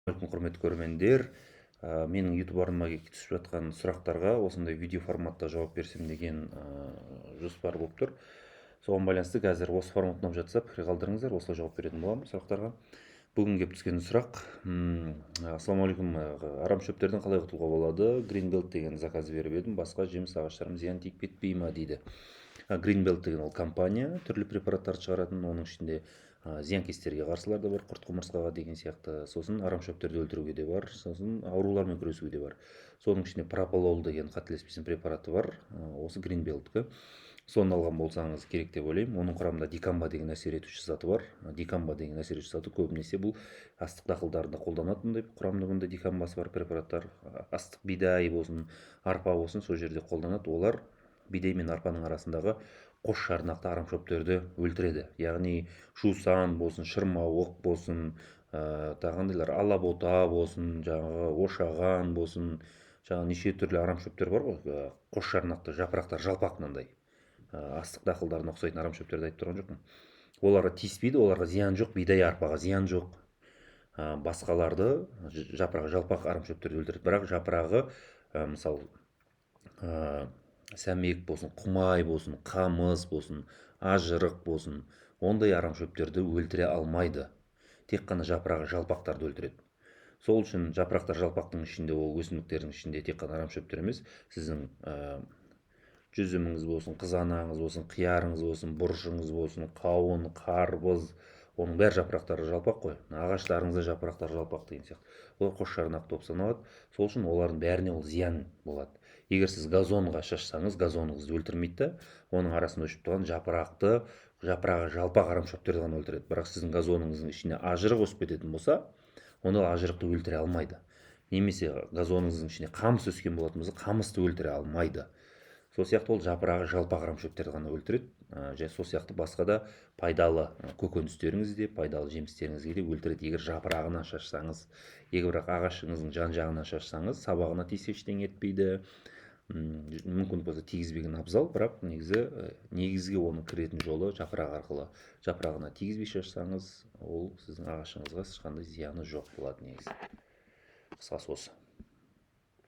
Алейкум, құрметті көрермендер! Менің YouTube арнама түсіп жатқан сұрақтарға осындай видео форматта жауап берсем деген жоспар болып тұр. Соған байланысты қазір осы формат ұнап жатса, пікір қалдырыңыздар, осылай жауап беретін боламын сұрақтарға. Бүгін келіп түскен сұрақ: «Ассалаумағалейкум, арам шөптерден қалай құтылуға болады? Гринбелт деген заказ беріп едім, басқа жеміс ағаштарым зиян тиіп кетпей ма?» — дейді. Гринбелт деген ол компания, түрлі препараттарды шығаратын, оның ішінде зиянкестерге қарсылар да бар, құрт құмырсқаға деген сияқты, сосын арам шөптерді өлтіруге де бар, сосын аурулармен күресуге де бар. Соның ішінде пропалол деген, қателеспесем, препараты бар, осы Гринбелттікі. Соны алған болсаңыз керек деп ойлаймын. Оның құрамында дикамба деген әсер етуші заты бар. Дикамба деген әсер етуші заты көбінесе бұл астық дақылдарында қолданады. Мұндай құрамында мұндай дикамбасы бар препараттар астық, бидай болсын, арпа болсын, сол жерде қолданады. Олар бидай мен арпаның арасындағы қос жарнақты арамшөптерді өлтіреді, яғни жусан болсын, шырмауық болсын, тағы қандайлар, алабота болсын, жаңағы ошаған болсын, жаңағы неше түрлі арамшөптер бар ғой, қос жарнақты, жапырақтары жалпақ, мынандай астық дақылдарына ұқсайтын арамшөптерді айтып тұрған жоқпын. Оларға тиіспейді, оларға зиян жоқ, бидай, арпаға зиян жоқ. Басқаларды, жапырағы жалпақ арамшөптерді өлтіреді. Бірақ жапырағы мысалы, сәмек болсын, құмай болсын, қамыс болсын, ажырық болсын, ондай арамшөптерді өлтіре алмайды, тек қана жапырағы жалпақтарды өлтіреді. Сол үшін жапырақтар жалпақтың ішінде, ол өсімдіктердің ішінде тек қана арамшөптер емес, сіздің жүзіміңіз болсын, қызанағыңыз болсын, қиярыңыз болсын, бұрышыңыз болсын, қауын, қарбыз, оның бәрі жапырақтары жалпақ қой. Ағаштарыңызда жапырақтары жалпақ деген сияқты, олар қос жарнақты болып саналады. Сол үшін олардың бәріне ол зиян болады. Егер сіз газонға шашсаңыз, газоныңызды өлтірмейді да, оның арасында өсіп тұрған жапырағы жалпақ арамшөптерді ғана өлтіреді. Бірақ сіздің газоныңыздың ішіне ажырық өсіп кететін болса, онда ол ажырықты өлтіре алмайды немесе газоныңыздың ішіне қамыс өскен болатын болса, қамысты өлтіре алмайды. Сол сияқты ол жапырағы жалпақ арамшөптерді ғана өлтіреді. Және сол сияқты басқа да пайдалы көкөністеріңізде, пайдалы жемістеріңізге де өлтіреді, егер жапырағына шашсаңыз. Егер бірақ ағашыңыздың жан жағына шашсаңыз, сабағына тисе, ештеңе етпейді. Мүмкін болса, тигізбеген абзал, бірақ негізі негізгі оның кіретін жолы жапырақ арқылы. Жапырағына тигізбей шашсаңыз, ол сіздің ағашыңызға ешқандай зияны жоқ болады негізі. Қысқасы, осы.